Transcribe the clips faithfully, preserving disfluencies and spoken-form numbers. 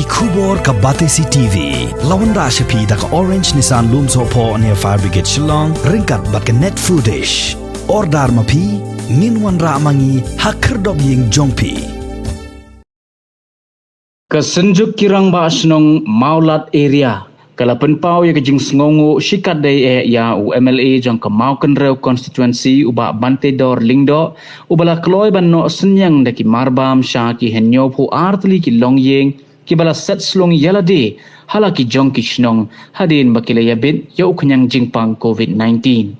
Khubor ka Batesi T V la wanrah sha phi da ka Orange Nissan Lumsohphoh near Fire Brigade Shillong ryngkat bad ka Net Foodish. Order ma phi, ngin wanrah ma ngi ha khyrdop ïing jong phi. Ka Synjuk ki Rangbah Shnong Mawlad Area ka la pynpaw ïa ka jingsngewnguh shikatdei eh ïa u M L A jong ka Mawkynrew Constituency, u Bah Banteidor Lyngdoh, uba la kloi ban noh synñiang da ki marbam sha ki hynñiewphew ar tylli ki longïing kiba la set slung ïa lade ha la ki jong ki shnong hadien ba ki la ïabit ïa u khñiang jingpang COVID nineteen.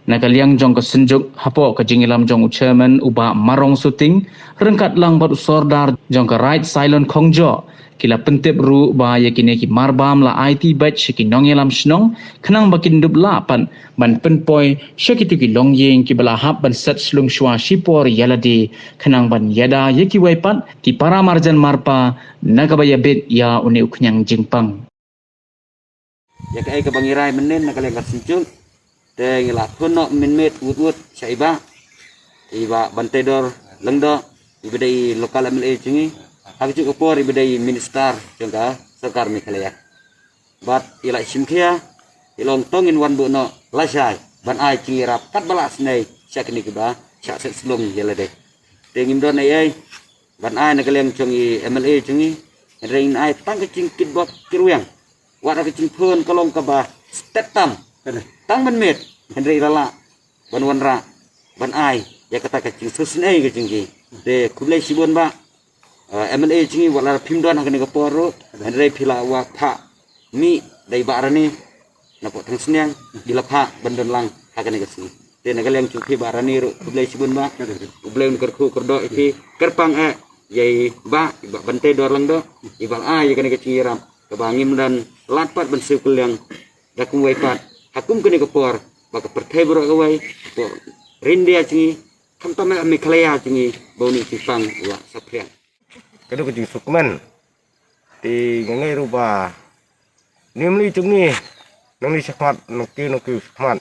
Na ka liang jong ka Synjuk, hapoh ka jingïalam jong u Chairman, u Bah Marong Suting, ryngkat lang bad u Sordar jong ka Raid Sailon Khongjoh, ki la pyntip ruh ba ïa kine ki marbam la aiti beit sha ki nongïalam shnong khnang ba kin dup lah pat ban pynpoi sha kito ki longïing kiba la hap ban set slung shuwa shipor ïa lade, khnang ban ïada ïa kiwei pat ki para marjan marpa na kaba ïabit ïa une u khñiang jingpang. Ïa kaei kaba ngi rai mynnin na ka liang ka Synjuk, te ngi la phone noh mynmiet wut wut sha i Bah, i Bah Banteidor Lyngdoh, iba dei i local M L A jong ngi, ha kajuh ka por iba dei i minister jong ka sorkar Meghalaya. Bad i la shim khia, i long to ngin wan buh noh lashai ban ai jingïarap katba lah sngewbha sha kine kiba shah set slung ïa lade. Te ngim don ei ei ban ai na ka liang jong i M L A jong ngi, hynrei ngin ai tang ka jingkitbok kitrwiang. Wat la ka jingphone ka long kaba stet tam, tang mynmiet, hynrei la lah ban wanrah ban ai ïa kata ka jingsngewsynei ka jong ki. Te khublei shibun Bah, eh, M L A jong ngi, wat la phim don ha kane ka por ruh, hynrei phi la wan phah mih da i Bah Rani na poh thang sniang, i la phah ban don lang ha kane ka sngi. Te na ka liang jong phi Bah Rani ruh khublei shibun Bah, U Blei un kyrkhu kyrdoh ïa phi, kyrpang eh ïa i Bah, i Bah Banteidor Lyngdoh, iba la ai ïa kane ka jingïarap kaba ngim don lad pat ban siew kylliang da kumwei pat ha kum kane ka por, ba ka pyrthei baroh kawei, ka por India jong ngi, khamtam eh Meghalaya jong ngi, ba une u jingpang u la saphriang. Ka dei ka jingsngewkmen. Te nga ngeit ruh ba ne M L A jong ngi, nangne shakhmat, nangkiew nangkiew shakhmat,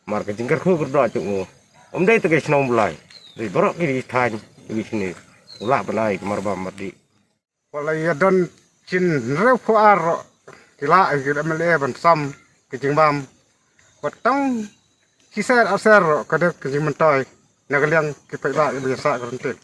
namar ka jingkyrkhu kyrdoh jong u, ym dei tang ka shnong Mawlai, dei baroh ki ri thaiñ, ki ri shane, u lah ban ai ki marbam mardih. Wat la ïa don shisien hynriewphew ar ruh, ki lah ïa ki M L A ban sam ki jingbam. Wat tang shisha ar shisha ruh ka dei ka jingmyntoi na ka liang ki paidbah kiba ïa sah ka ryntih.